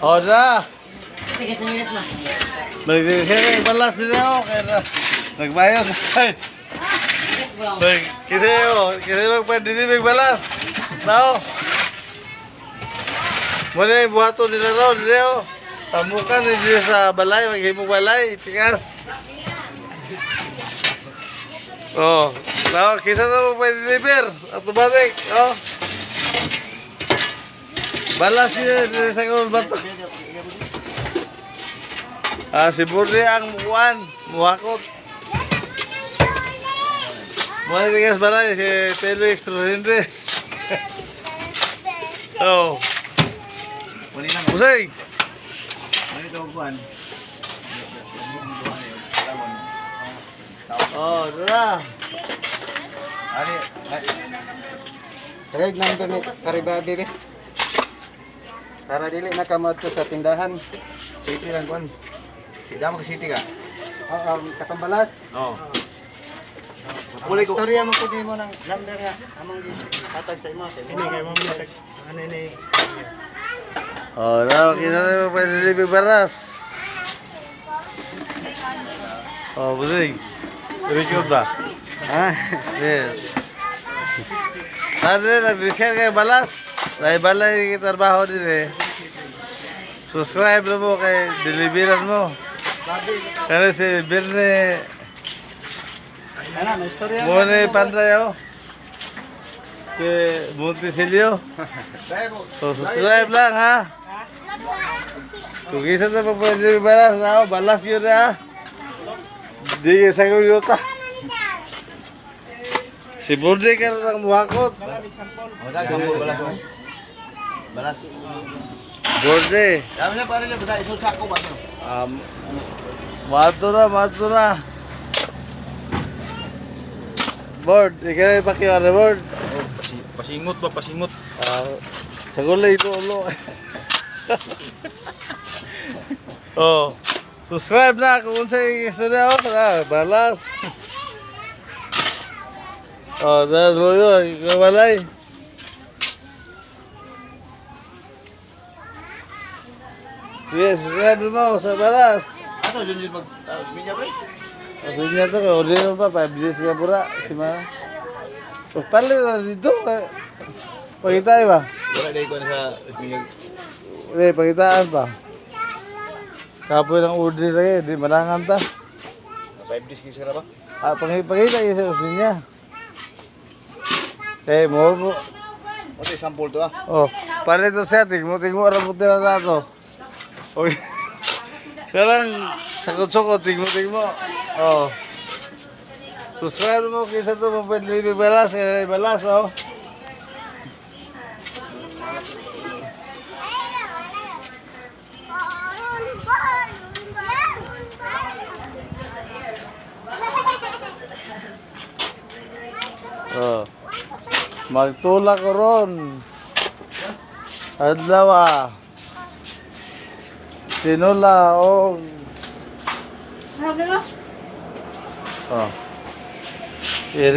Oh, na. Sige, tingilis mo. Nagsisigay balas nila ako. Kaya na, nagbayad. Yes, bro. Kasi oh, kasi magpa-deliver balas. Nao. Muna yung buhato nila raw, nila oh. Tamukan nila sa balay, maghimong balay, tikas. Oh, nao, kisa na mo pa-deliver. Automatic, oh. Balas nila, nila sa kong bato. Ah, si Burli ang mukuan, muhakot. Mga tigas balay, si Felix Trujillo. Oh. Wala na. Pusay! Wala ito kuan. Oh, doon na. Ari, Trade number ni Kariba bebe. Para dili na ka moadto sa tindahan. City lang kuan. Damo ka city ka. Oo, katambalas. Oo. Kulay ko. Istorya mo ko mo ng number nga among gihatag sa imo kay mo. Oh, na, kita na mo pa baras. Oh, pusay. Record ba? Ah, Yes. Sabi na, nag-share kayo balas. Dahil balay yung trabaho din eh. Subscribe na mo kay deliveran mo. Kasi si Birne, ana may istorya. Mune Panday oh. Si Monticelio. So subscribe lang ha. Kung isa na pa pwede balas na ako, balas yun na. Di sa ko yuta. Si Burde ka na lang muhakot. Oh, da sampo balas oh. Balas. Burde. Dami na pare na basta isang sako ba to. Mato na, mato na. Board, ikaw yung pakiwari board. Pasingot ba? Pasingot. Ah, sa gulay ito ulo. Oh. Subscribe na kung unsa yung istorya ako na balas. Oh, na luyo, walay. Sige, subscribe mo sa balas. Ato jun jun mag minya pre. Kasi niya to, kaya uli mo pa, 5 days ka pura, si ma. Oh, palit na dito. Eh. Pakita ba? Wala dai kuan sa minya. Hindi, pakitaan pa. Kapoy ng order lagi, di malangan ta. 5 days kisira ba? Ah, pakita yung sa niya. Eh, mo mo. Ote sample to ah. Oh, palit to siya, tingmo, tingmo, aram mo tira na to. Okay. Sarang sakot-sakot, tingmo, tingmo. Oh. Subscribe mo, kita to, mapwede balas, eh, balas, oh. Oh. Magtulak ko ron. Adlaw ah. Tinula o Sabi mo? Oh. Iri